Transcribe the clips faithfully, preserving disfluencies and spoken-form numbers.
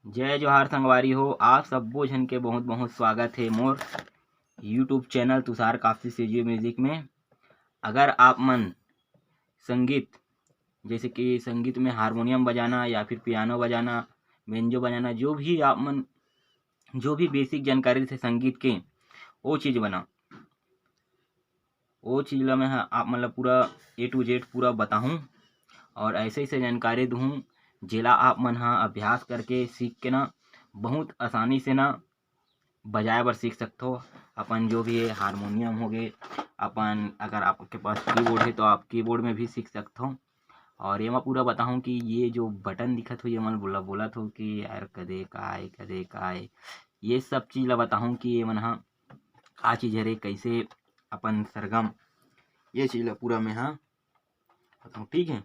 जय जोहार संगवारी हो, आप सब्बो झन के बहुत बहुत स्वागत हे मोर YouTube channel Tushar Kapsi CG Music में। अगर आप मन संगीत, जैसे कि संगीत में हारमोनियम बजाना या फिर पियानो बजाना, बेंजो बजाना, जो भी आप मन, जो भी बेसिक जानकारी रहिथे संगीत के, वो चीज़ बना, वो चीज़ ला मैं ह आप मन ला पूरा A to Z पूरा बताहूँ और ऐसे ऐसे जानकारी दूहूँ, जेला आप मन ह अभ्यास करके सीख के ना बहुत आसानी से ना बजाए बर सीख सकथो। अपन जो भी है हारमोनियम हो गए, अपन अगर आपके पास कीबोर्ड है तो आप कीबोर्ड में भी सीख सकथो। और ये मैं पूरा बताहूँ कि ये जो बटन दिखत हो, ये मन बोला बोलत हो कि यार कदे का आए, कदे का आए, ये सब चीज़ ला बताहूँ कि ये मन ह का चीज़ हरे, कैसे अपन सरगम, ये चीज़ ला पूरा मैं ह बताऊँ, ठीक है।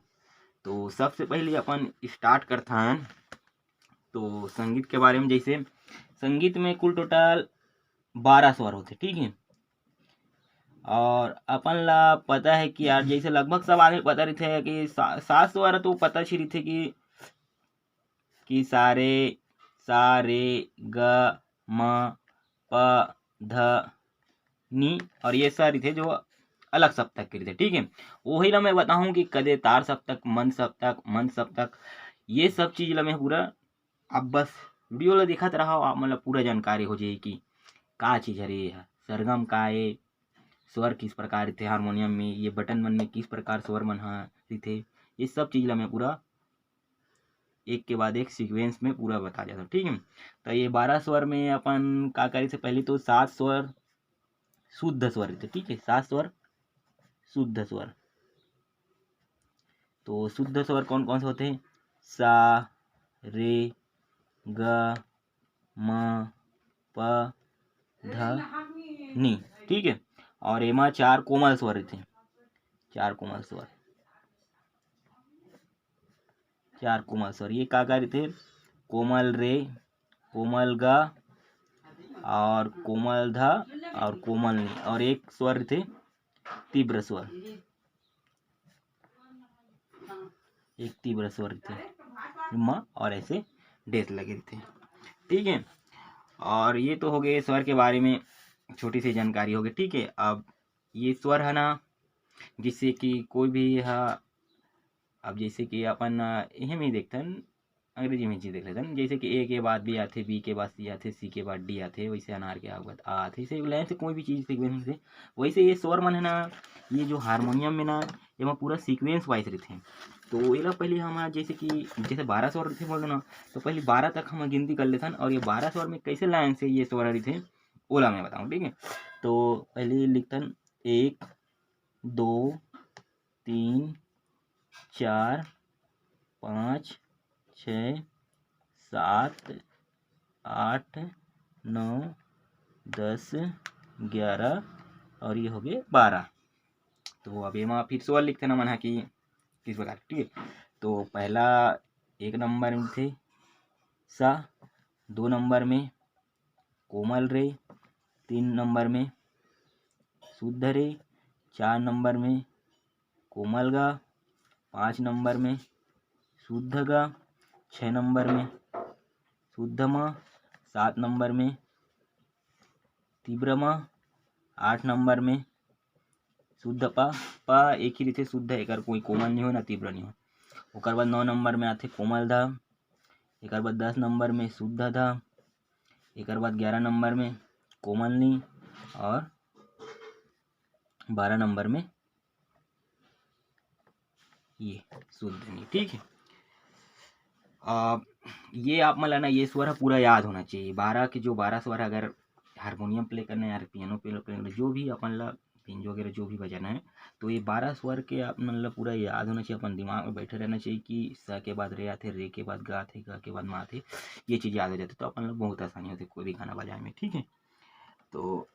तो सबसे पहले अपन स्टार्ट करथन तो संगीत के बारे में। जैसे संगीत में कुल टोटल बारह स्वर होते, ठीक है। और अपन ला पता है कि यार, जैसे लगभग सब आदमी पता रहिथे कि सा-, सात स्वर तो पता ही रहिथे कि कि सा रे, सा रे ग म प ध नी, और ये सा रहिथे जो अलग सप्तक के रहिथे, ठीक है। वही ला मैं बताहूँ कि कदे तार सप्तक, मंद सप्तक, मंद सप्तक, ये सब चीज़ ला मैं पूरा, आप बस वीडियो ला देखत रहो, आप मन ला पूरा जानकारी हो जाही कि का चीज़ हरे ये ह, सरगम का ए, स्वर किस प्रकार रहिथे हारमोनियम में, ये बटन मन में किस प्रकार स्वर मन ह रहिथे, ये सब चीज़ ला मैं पूरा एक के बाद एक सीक्वेंस में पूरा बता जाता हूँ, ठीक है। तो ये बारह स्वर में अपन का करे से पहले तो सात स्वर शुद्ध स्वर रहिथे, ठीक है, सात स्वर शुद्ध स्वर। तो शुद्ध स्वर कौन कौन से होते हैं? सा, रे, ग, म, प, ध, नी, ठीक है। और एमा चार कोमल स्वर रहिथे, चार कोमल स्वर, चार कोमल स्वर। ये का का रहिथे? कोमल रे, कोमल ग, और कोमल ध, और कोमल नी, और एक स्वर रहिथे तीव्र स्वर, एक तीव्र स्वर रहिथे म, और ऐसे डेस लगे रहिथे, ठीक है। और ये तो हो गए स्वर के बारे में, छोटी सी जानकारी हो गई, ठीक है। अब ये स्वर है ना, जिससे कि कोई भी ह-, अब जैसे कि अपन, अ, इहे में देखथन, अंग्रेजी में चीज देख लेथन, जैसे कि A के बाद B आथे, B के बाद C आथे, C के बाद D आथे, वैसे अनार के आग बाद आ आथे, इसे लाइन से कोई भी चीज सीक्वेंस से। वैसे ये स्वर मन है ना, ये जो हारमोनियम में ना, एमा पूरा सीक्वेंस वाइज रहिथे। तो एला पहले हम जैसे कि, जैसे बारह स्वर रहिथे बोल देना, तो पहले बारह तक हम गिनती कर लेथन, और ये बारह स्वर में कैसे लाइन से ये स्वर रहिथे, ओला मैं बताऊँ, ठीक है। तो पहले लिखथन एक, दो, तीन, चार, पाँच, छः, सात, आठ, नौ, दस, ग्यारह, और ये हो गए बारह। तो अब एमा फिर स्वर लिखथन हमन ह कि किस प्रकार, ठीक है। तो पहला एक नंबर में थे सा, दो नंबर में कोमल रे, तीन नंबर में शुद्ध रे, चार नंबर में कोमल गा, पाँच नंबर में शुद्ध गा, छः नंबर में शुद्ध म, सात नंबर में तीव्र म, आठ नंबर में शुद्ध पा। पा एक ही रहिथे शुद्ध, एकर कोई कोमल नहीं हो ना तीव्र नहीं हो। ओकर बाद नौ नंबर में आथे कोमल धा, एकर बाद दस नंबर में शुद्ध धा, एकर बाद ग्यारह नंबर में कोमल नी, और बारह नंबर में ये शुद्ध नी, ठीक है। अब ये आप मन ला ना, ये स्वर ह पूरा याद होना चाहिए। बारह के जो बारह स्वर, अगर हारमोनियम प्ले करना है या पियानो प्ले करना, जो भी अपन ला बेंजो वगैरह जो भी बजाना है, तो ये बारह स्वर के आप मन ला पूरा याद होना चाहिए, अपन दिमाग में बैठे रहना चाहिए कि स के बाद रे आथे, रे के बाद गा आथे, ग के बाद मा आथे, ये चीज़ याद हो जाती है, तो अपन ला बहुत आसानी होती है कोई भी गाना बजाए में, ठीक है। तो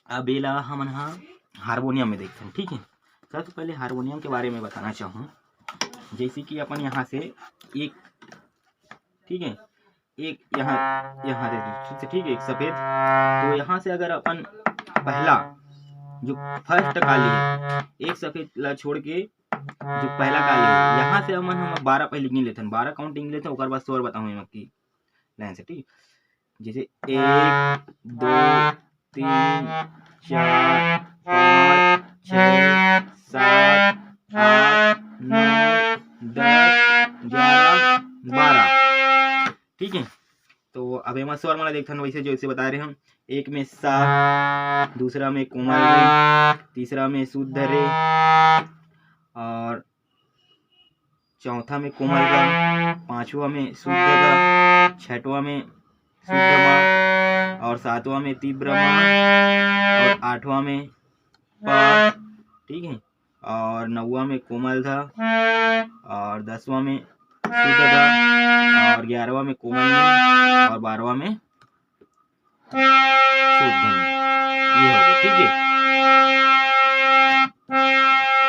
अब एला हमन ह हारमोनियम में देखथन, ठीक है। सबसे पहले हारमोनियम के बारे में बताना चाहूँ, जैसे कि अपन यहाँ से एक, ठीक है, एक यहाँ, यहाँ दे दो, ठीक से, ठीक है, एक सफेद। तो यहाँ से अगर अपन पहला जो फर्स्ट काली है, एक सफेद ला छोड़ के जो पहला काली है, यहाँ से हमन हम बारह पहले गिन लेथन, बारह काउंटिंग लेथन, ओकर बाद स्वर बताऊँ एमा कि लाइन से, ठीक है। जैसे एक, दो, तीन, चार, पाँच, छः, सात, आठ, नौ, दस, ग्यारह, बारह। ठीक है, तो अब एमा स्वर मन ला देखथन, वैसे जैसे बता रहे हम, एक में सा, दूसरा में कोमल रे, तीसरा में शुद्ध रे, और चौथा में कोमल गा, पांचवा में शुद्ध गा, छठवा में शुद्ध मा, और सातवां में तीव्र मा, और आठवां में पा, ठीक है, और नौवा में कोमल धा, और दसवां में शुद्ध धा, और ग्यारहवां में कोमल नी, और बारहवां में शुद्ध नी। ये हो गया, ठीक है।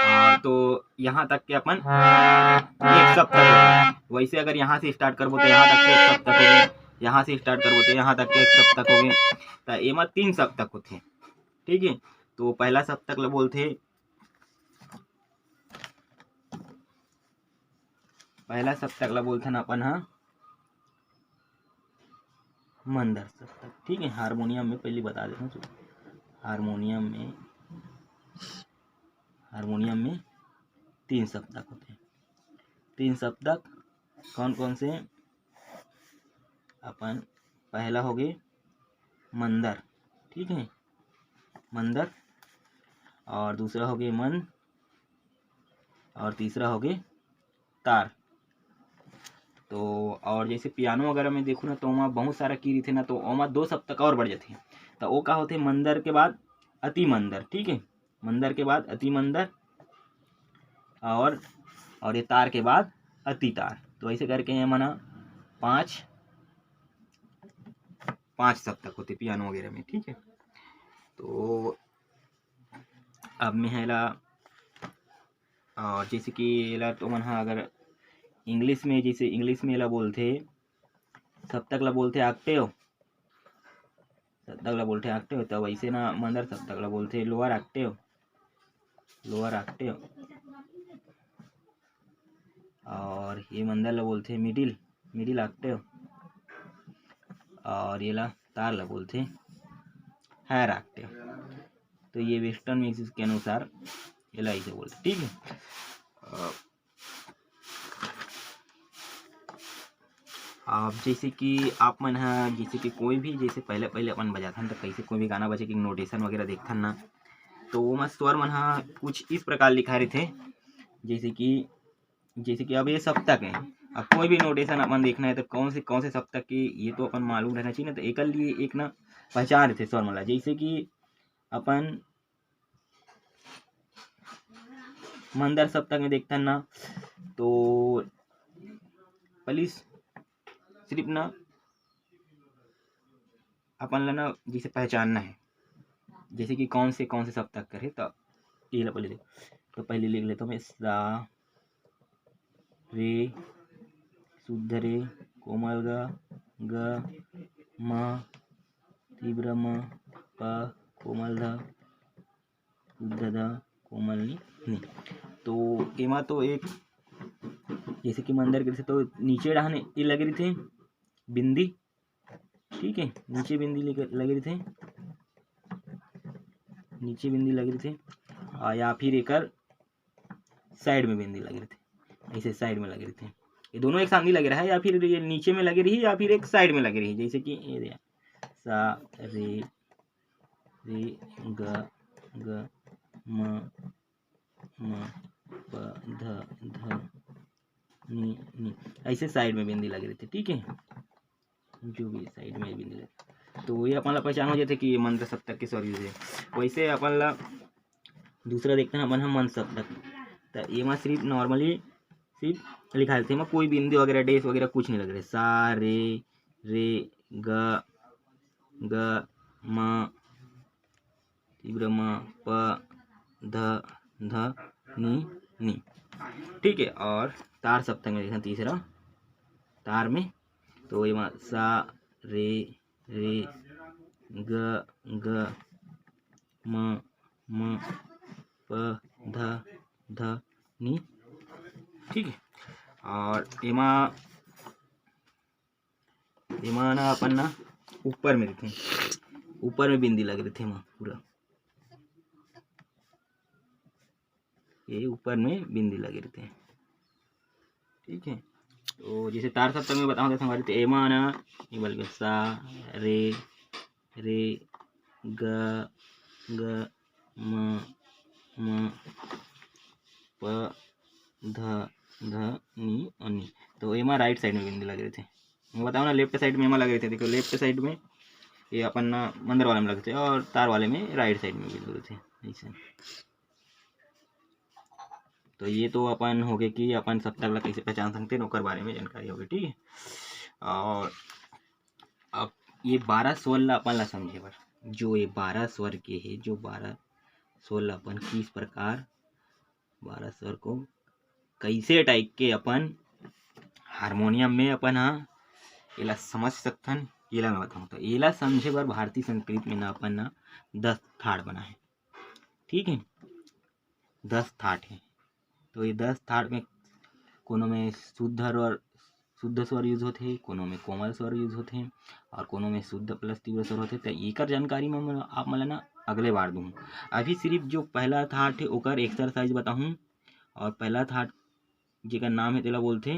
और तो यहाँ तक के अपन एक सप्तक हो गया। वैसे अगर यहाँ से स्टार्ट करबो तो यहाँ तक के एक सप्तक हो गया, यहाँ से स्टार्ट करबो तो यहाँ तक के एक सप्तक हो गया। तो एमा तीन सप्तक होथे, ठीक है। तो पहला सप्तक ला बोलथे, पहला सप्तक ला बोलथन अपन हा मंदर सप्तक, ठीक है। हारमोनियम में पहले बता देता हूँ, हारमोनियम में, हारमोनियम में तीन सप्तक होथे। तीन सप्तक कौन कौन से? अपन पहला हो गए मंदर, ठीक है, मंदर, और दूसरा हो गए मन, और तीसरा हो गए तार। तो और जैसे पियानो वगैरह में देखो ना, तो ओमा बहुत सारा की रहिथे ना, तो ओमा दो सप्तक और बढ़ जाथे। तो वो का होथे? मंदर के बाद अति मंदर, ठीक है, मंदर के बाद अति मंदर, और और ये तार के बाद अति तार। तो ऐसे करके ये मना पाँच, पाँच सप्तक होथे पियानो वगैरह में, ठीक है। तो अब मैं एला, और जैसे कि एला तो मन हा अगर इंग्लिश में, जैसे इंग्लिश में एला बोलथे, सप्तक ला बोलथे ऑक्टेव, सप्तक ला बोलथे ऑक्टेव, तो वैसे ना मंदर सप्तक ला बोलथे लोअर ऑक्टेव, लोअर ऑक्टेव, और ये मंदर ला बोलथे मिडिल, मिडिल ऑक्टेव, और ये ला तार ला बोलथे हायर ऑक्टेव। तो ये वेस्टर्न म्यूजिक के अनुसार एला ऐसे बोलथे, ठीक है। अ, अब जैसे कि आप मन ह, जैसे कि कोई भी, जैसे पहले पहले अपन बजाथन, तो कैसे कोई भी गाना बजे के नोटेशन वगैरह देखथन ना, तो ओमा स्वर मन ह कुछ इस प्रकार लिखा रहिथे, जैसे कि, जैसे कि अब ये सप्तक है, अब कोई भी नोटेशन अपन देखना है तो कौन से कौन से सप्तक के, ये तो अपन मालूम रहना चाहिए ना। तो एकर लिए एक ना पहचान रहिथे स्वर मन ला, जैसे कि अपन मंदर सप्तक में देखथन ना, तो पहली सिर्फ ना अपन ला ना जैसे पहचानना है, जैसे कि कौन से कौन से सप्तक कर है, तो ये ला पहले देख। तो पहले लिख लेता हूँ मैं सा, रे, शुद्ध रे, कोमल गा, ग, म, तीव्र म, प, कोमल ध, शुद्ध ध, कोमल नी, नी। तो एमा तो एक, जैसे कि मंदर के, तो नीचे डहान ये लगे रहिथे बिंदी, ठीक है, नीचे बिंदी लगे, लगे रहिथे, नीचे बिंदी लगे रहिथे, आ, या फिर एकर साइड में बिंदी लगे रहिथे, ऐसे साइड में लगे रहिथे। ये दोनों एक साथ नहीं लगे रहा है, या फिर ये नीचे में लगे रही या फिर एक साइड में लगे रही, जैसे कि ये दे, सा, रे, रे, ग, ग, म, म, प, ध, ध, नी, नी, ऐसे साइड में बिंदी लगे रहिथे, ठीक है, जो भी साइड में बिंदी लगे, तो ये अपन ला पहचान हो जाथे कि ये मंदर सप्तक के स्वर यूज है। वैसे अपन ला दूसरा देखथन अपन ह मंद सप्तक, तो एमा सिर्फ नॉर्मली सिर्फ लिखा रहिथे, एमा कोई बिंदी वगैरह, डेस वगैरह कुछ नहीं लगे रहे। सा, रे, रे, ग, ग, म, तीव्र म, प, ध, ध, नी, नी। ठीक है, और तार सप्तक में देखना, तीसरा तार में, तो एमा सा, रे, रे, ग, ग, म, म, प, ध, ध, नी। ठीक है, और एमा एमा ना अपन ना ऊपर में रहिथे, ऊपर में बिंदी लगे रहिथे एमा पूरा, ये ऊपर में बिंदी लगे रहिथे, ठीक है। तो जैसे तार सप्तक में बताऊँ तो संगवारी, तो एमा ना ये बोल के सा, रे, रे, ग, ग, म, म, प, ध, ध, नी और नी। तो एमा राइट साइड में बिंदी लगे रहिथे। मैं बताऊँ ना, लेफ्ट साइड में एमा लगे रहिथे। देखो, लेफ्ट साइड में ये अपन ना मंदर वाले में लगथे और तार वाले में राइट साइड में बिंदी रहिथे, ऐसे। तो ये तो अपन होगे कि अपन सप्तक ला कैसे पहचान सकते हैं, ओकर बारे में जानकारी होगे, ठीक है। और अब ये बारह स्वर ला अपन ला समझे बर, जो ये बारह स्वर के है, जो बारह स्वर ला अपन किस प्रकार, बारह स्वर को कैसे टाइप के अपन हारमोनियम में अपन हा एला समझ सकथन, एला मैं बताऊँ। तो एला समझे बर भारतीय संस्कृत में ना अपन ना दस थाट बना है, ठीक है, दस थाट है। तो ये दस थाट में कोनो में शुद्ध और शुद्ध स्वर यूज होथे, कोनो में कोमल स्वर यूज होथे और कोनो में शुद्ध प्लस तीव्र स्वर होथे। तो एकर जानकारी मैं आप मन ला ना अगले बार दूँ। अभी सिर्फ जो पहला थाट है ओकर एक्सरसाइज बताहूँ। और पहला थाट जेकर नाम है तेला बोलथे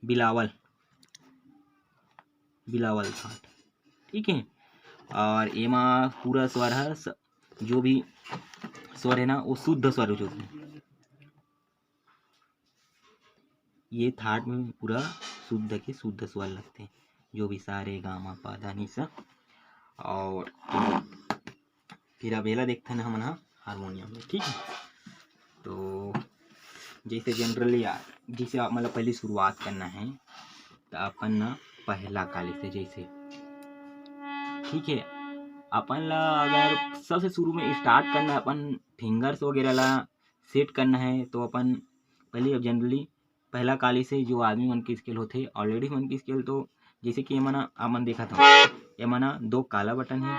बिलावल, बिलावल थाट, ठीक है। और एमा पूरा स्वर है स-, जो भी स्वर है ना वो शुद्ध स्वर यूज होथे। ये थाट में पूरा शुद्ध के शुद्ध स्वर लगथे, जो भी सा रे गा मा पा धा नी सा। और फिर अब एला देखथन हमन हा हारमोनियम में, ठीक है। तो जैसे जनरली यार, जैसे आप मतलब पहली शुरुआत करना है तो अपन ना पहला काली से जैसे, ठीक है, अपन ला अगर सबसे शुरू में स्टार्ट करना है, अपन फिंगर्स वगैरह ला सेट करना है, तो अपन पहले अब जनरली पहला काली से जो आदमी मन के स्केल होथे, ऑलरेडी मन के स्केल, तो जैसे कि एमन आप मन देखत हो, एमन दो काला बटन है,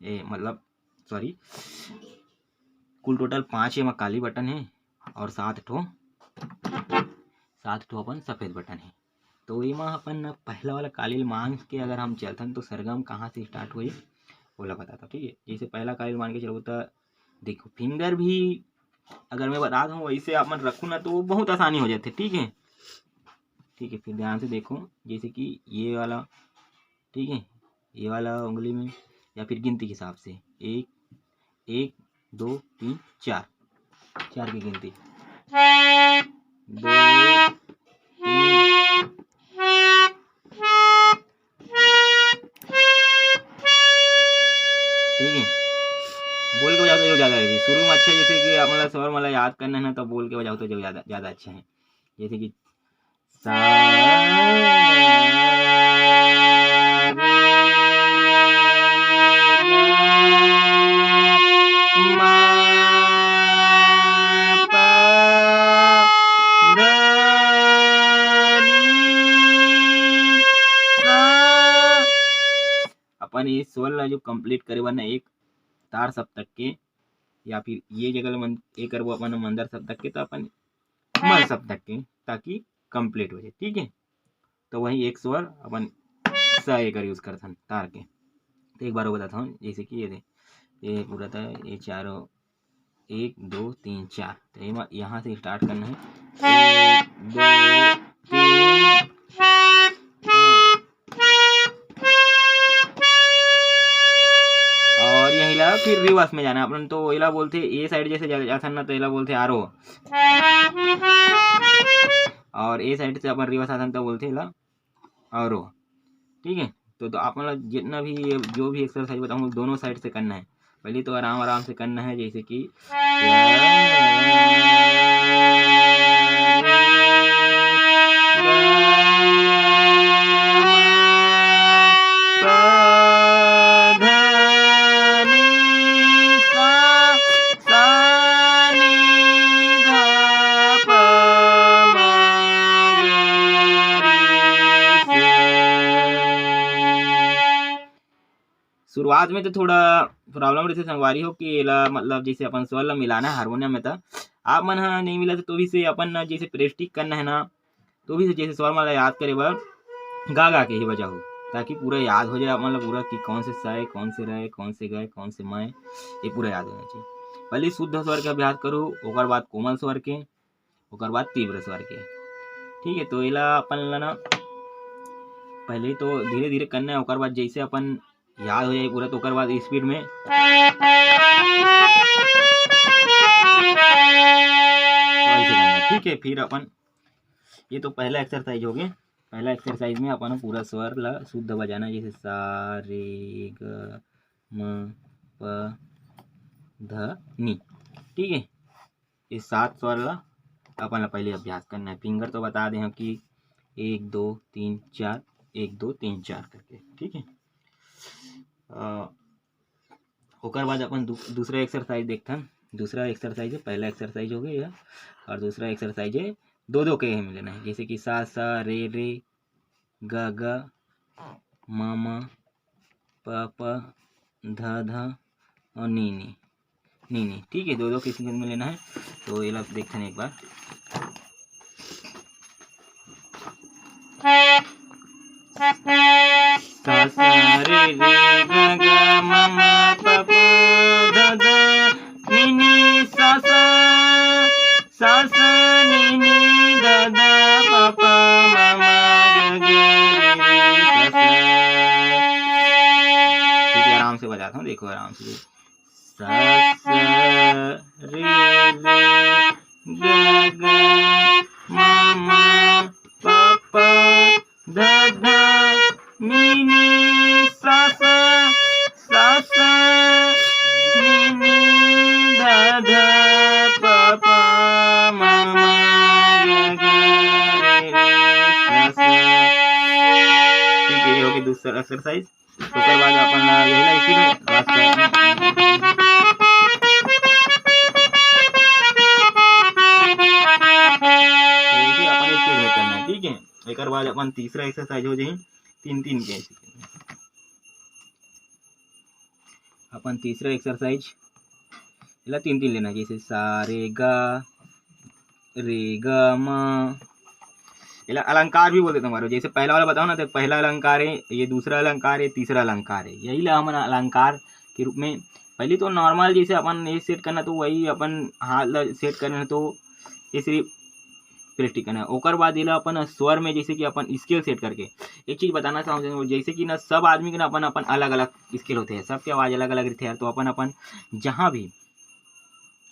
ए, मतलब सॉरी, कुल टोटल पाँच एमा काली बटन है और सात ठो, सात ठो अपन सफेद बटन है। तो एमा अपन न पहला वाला काली ल मान के अगर हम चलथन तो सरगम कहाँ से स्टार्ट होही, ओला बताता, ठीक है। जैसे पहला काली ल मान के चलबो त देखो, फिंगर भी अगर मैं बता दूँ वैसे आप मन रखू ना तो बहुत आसानी हो जाथे, ठीक है। ठीक है, फिर ध्यान से देखो, जैसे कि ये वाला, ठीक है, ये वाला उंगली में या फिर गिनती के हिसाब से एक, एक, दो, तीन, चार, चार की गिनती, दो, तीन, ठीक है। बोल के बजाओ तो जो ज़्यादा रही शुरू में, अच्छा, जैसे कि आप मतलब स्वर मतलब याद करना है ना, तो बोल के बजाओ तो जो ज़्यादा ज़्यादा अच्छा है। जैसे कि सा, रे, गा, मा, पा, धा, नी, सा। अपन ये स्वर ला जो कंप्लीट करे बर ना एक तार सप्तक के या फिर ये जगह ला मन-, ये करबो अपन मंदर सप्तक के, तो अपन मल सप्तक के, ताकि कंप्लीट हो जाए, ठीक है। तो वही एक स्वर अपन स एकर यूज करथन तार के। तो एक बार वो बताता हूँ, जैसे कि ये दे, ये पूरा था, ये चारों, एक, दो, तीन, चार। तो ये मा-, यहाँ से स्टार्ट करना है, एक, दो, तीन, और यही ला फिर रिवर्स में जाना है अपन। तो एला बोलथे, ए साइड जैसे जा-, जाथन ना, तो एला बोलथे आरोह, और ए साइड से अपन रिवर्स आथन तो बोलथे एला आरोह, ठीक है। तो, तो आप मतलब जितना भी ये जो भी एक्सरसाइज बताऊँ, दोनों साइड से करना है। पहले तो आराम आराम से करना है, जैसे कि शुरुआत में तो थोड़ा प्रॉब्लम रहिथे संगवारी हो कि एला मतलब जैसे अपन स्वर ला मिलाना है हारमोनियम में, त आप मन ह नहीं मिला तो भी से अपन ना जैसे प्रेस्टिक करना है ना, तो भी से जैसे स्वर ला याद करे बर गा गा के ही बजाहू, ताकि पूरा याद हो जाए आप मन ला पूरा कि कौन से स ए, कौन से र ए, कौन से ग ए, कौन से म ए, ये पूरा याद होना चाहिए। पहले शुद्ध स्वर के अभ्यास करो, ओकर बाद कोमल स्वर के, ओकर बाद तीव्र स्वर के। ठीक है, तो एला अपन ला ना पहले तो धीरे धीरे करना है, ओकर बाद जैसे अपन याद हो जाए पूरा, तो ओकर बाद स्पीड में तो ऐसे करना है। ठीक है, फिर अपन, ये तो पहला एक्सरसाइज हो गया। पहला एक्सरसाइज में अपन पूरा स्वर ला शुद्ध बजाना, जैसे सा, रे, ग, म, प, ध, नी। ठीक है, ये सात स्वर ला अपन ला पहले अभ्यास करना है। फिंगर तो बता दे हम कि एक, दो, तीन, चार, एक, दो, तीन, चार करके। ठीक है, अ, ओकर बाद अपन दू-, दूसरा एक्सरसाइज देखथन। दूसरा एक्सरसाइज है, पहला एक्सरसाइज हो गया, और दूसरा एक्सर्साइज है, दो दो के में लेना है, जैसे कि सा सा रे रे, ग ग, म म, प प, ध ध और नी नी, नी नी। ठीक है, दो दो के सीक्वेंस में लेना है। तो ये ला देखथन एक बार। सा सा रे रे ग ग म म प प ध ध नी नी सा सा, सा सा नी नी ध ध प प म म ग ग रे रे सा सा। ठीक है, आराम से बजाता हूँ, देखो आराम से। सा सा रे रे ग ग म म प प ध ध नी नी सा सा, सा सा नी नी ध ध प प म म ग ग रे रे सा सा। ठीक है, ये हो गई दूसरा एक्सरसाइज। ओकर बाद अपन ला यही ला स्पीड में आवाज कर, तो इसे अपन स्पीड में करना है, ठीक है। एकर बाद अपन तीसरा एक्सरसाइज हो जाही तीन तीन के। अपन तीसरा एक्सरसाइज, एला तीन तीन लेना, जैसे सा रे गा, रे गा मा। एला अलंकार भी बोल देता हूँ, जैसे पहला वाला बताओ ना, तो पहला अलंकार है, ये दूसरा अलंकार है, तीसरा अलंकार है। यही ला हमन अलंकार के रूप में, पहले तो नॉर्मल जैसे अपन ये सेट करना, तो वही अपन हाथ ला सेट करना, तो ये सिर्फ प्रेस्टिक करना है। ओकर बाद एला अपन स्वर में, जैसे कि अपन स्केल सेट करके एक चीज बताना चाहूँ, जैसे कि ना सब आदमी के ना अपन अपन अलग अलग स्केल होते हैं, सबके आवाज अलग अलग रहते हैं। तो अपन अपन जहाँ भी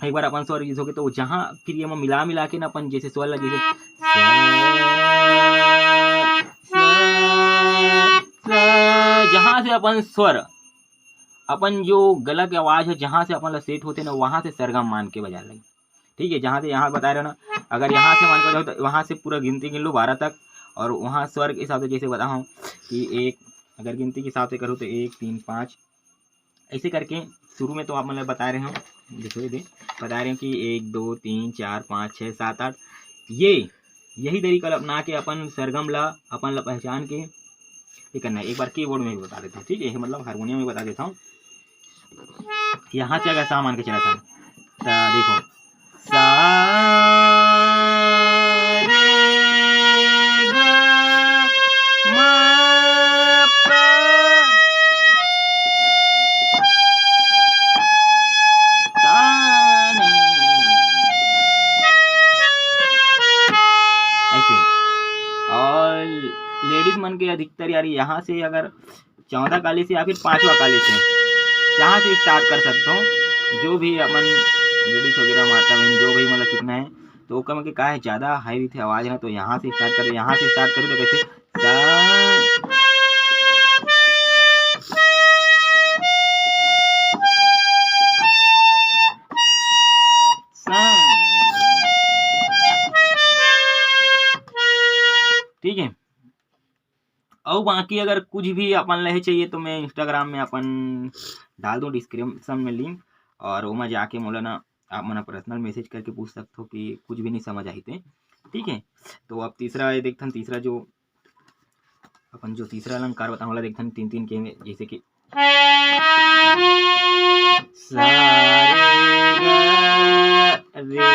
एक बार अपन स्वर यूज होके, तो जहाँ फिर ये मिला मिला के ना अपन जैसे स्वर लगे, जैसे स, स, स, जहाँ से अपन स्वर, अपन जो गला के आवाज है, जहाँ से अपन ला सेट होते ना, वहाँ से सरगम मान के बजा लगे। ठीक है, जहाँ से यहाँ बता रहे हो ना, अगर यहाँ से मान के जाओ तो वहाँ से पूरा गिनती गिन लो बारह तक, और वहाँ स्वर के हिसाब से जैसे बता हूँ कि एक, अगर गिनती के हिसाब से करूँ तो एक, तीन, पाँच, ऐसे करके शुरू में तो आप मतलब बता रहे हो, देखो ये दे, बता रहे हो कि एक, दो, तीन, चार, पाँच, छः, सात, आठ, ये यही तरीका ला अपना के अपन सरगम ला, अपन ला पहचान के ये करना है। एक बार कीबोर्ड में भी बता देता हूँ, ठीक है, मतलब हारमोनियम में बता देता हूँ। यहाँ से अगर सा मान के चला था, तो देखो, सा रे गा मा पा सा नी। ऐसे। और लेडीज मन के अधिकतर यार यहाँ से अगर चौदह काली से या फिर पांचवा काली से यहाँ से स्टार्ट कर सकते हो। जो भी अपन लेडीज वगैरह माता बहन जो भी मतलब सीखना है, तो ओकर मन के का है, ज़्यादा हाई रहिथे आवाज़ ना, तो यहाँ से स्टार्ट करो, यहाँ से स्टार्ट करो तो कैसे सा, सा। ठीक है, अउ बाकी अगर कुछ भी अपन ला चाहिए तो मैं इंस्टाग्राम में अपन डाल दूँ डिस्क्रिप्शन में लिंक, और ओमा जाके मोला ना आप मन पर्सनल मैसेज करके पूछ सकते हो कि कुछ भी नहीं समझ आई ते। ठीक है, तो अब तीसरा ये देखथन, तीसरा जो अपन जो तीसरा अलंकार बताऊँ वाला देखथन, तीन तीन के में, जैसे कि सा रे गा रे गा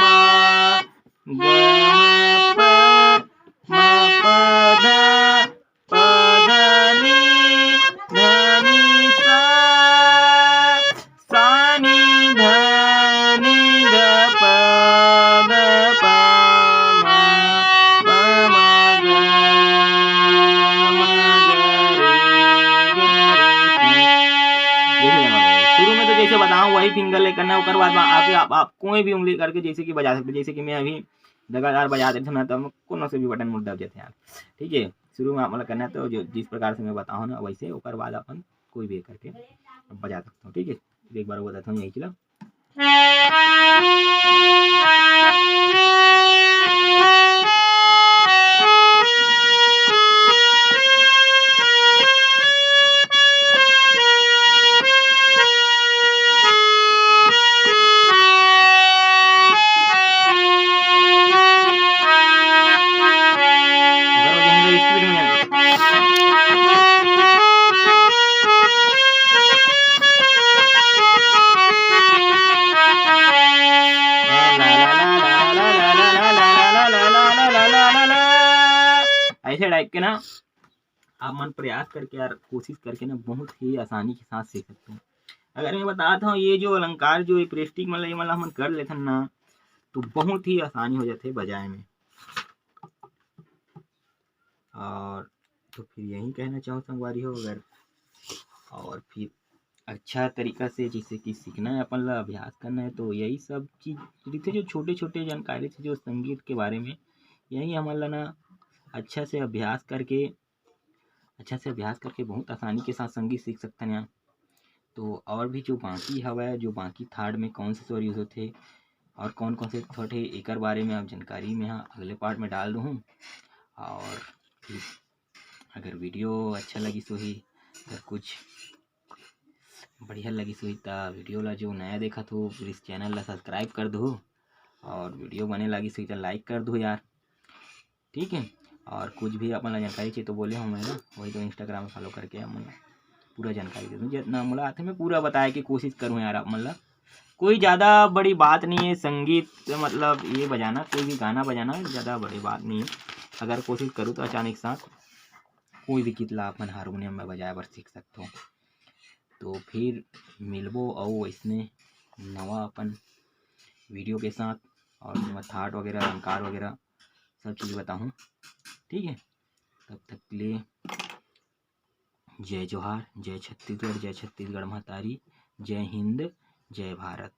मा गा मा पा मा पा धा ना, ओकर बाद में आके आप, आप कोई भी उंगली करके जैसे कि बजा सकते, जैसे कि मैं अभी लगातार बजा देते ना, तो कोनो से भी बटन मोर दब जाते हैं। ठीक है, शुरू में आप मतलब करना है, तो जो जिस प्रकार से मैं बताऊँ ना वैसे, ओकर बाद अपन कोई भी करके बजा सकते हो। ठीक है, तो एक बार वो बताता हूँ यही चीज। ऐसे टाइप के ना आप मन प्रयास करके यार, कोशिश करके ना बहुत ही आसानी के साथ सीख सकते हैं। अगर मैं बताता हूँ, ये जो अलंकार जो ये प्रेस्टिक मतलब ये मतलब हमन कर लेथन ना, तो बहुत ही आसानी हो जाते बजाए में। और तो फिर यही कहना चाहूँ संगवारी हो, अगर और फिर अच्छा तरीका से जैसे कि सीखना है अपन ला, अभ्यास करना है, तो यही सब चीज रहिथे जो छोटे छोटे जानकारी थे जो संगीत के बारे में, यही हमन ला ना अच्छा से अभ्यास करके, अच्छा से अभ्यास करके बहुत आसानी के साथ संगीत सीख सकते हैं। तो और भी जो बाकी हवय, जो बाकी थर्ड में कौन से स्वर यूज होते और कौन कौन से थर्ड है, एकर बारे में आप जानकारी में हाँ अगले पार्ट में डाल दूँ। और फिर अगर वीडियो अच्छा लगिस होही, अगर कुछ बढ़िया लगिस होही, त वीडियो ला जो नया देखत हो, प्लीज चैनल ला सब्सक्राइब कर दो, और वीडियो बने लगिस होही, त लाइक कर दो यार। ठीक है, और कुछ भी अपन ला जानकारी चाहिए तो बोले हो मैं ना, वही तो Instagram फॉलो करके हम पूरा जानकारी दे दूँ, जितना मोला आथे मैं पूरा बताए के कोशिश करूँ यार आप मन ला। कोई ज़्यादा बड़ी बात नहीं है, संगीत मतलब ये बजाना, कोई भी गाना बजाना ज़्यादा बड़ी बात नहीं है। अगर कोशिश करूँ तो अचानक साथ कोई भी गीत ला अपन हारमोनियम में बजाए बर सीख सकते हो। तो फिर मिलबो अउ वैसने नवा अपन वीडियो के साथ, और ओमा थाट वगैरह, अलंकार वगैरह सब चीज़ बताऊँ। ठीक है, तब तक के लिए जय जोहार, जय छत्तीसगढ़, जय छत्तीसगढ़ महतारी, जय हिंद, जय भारत।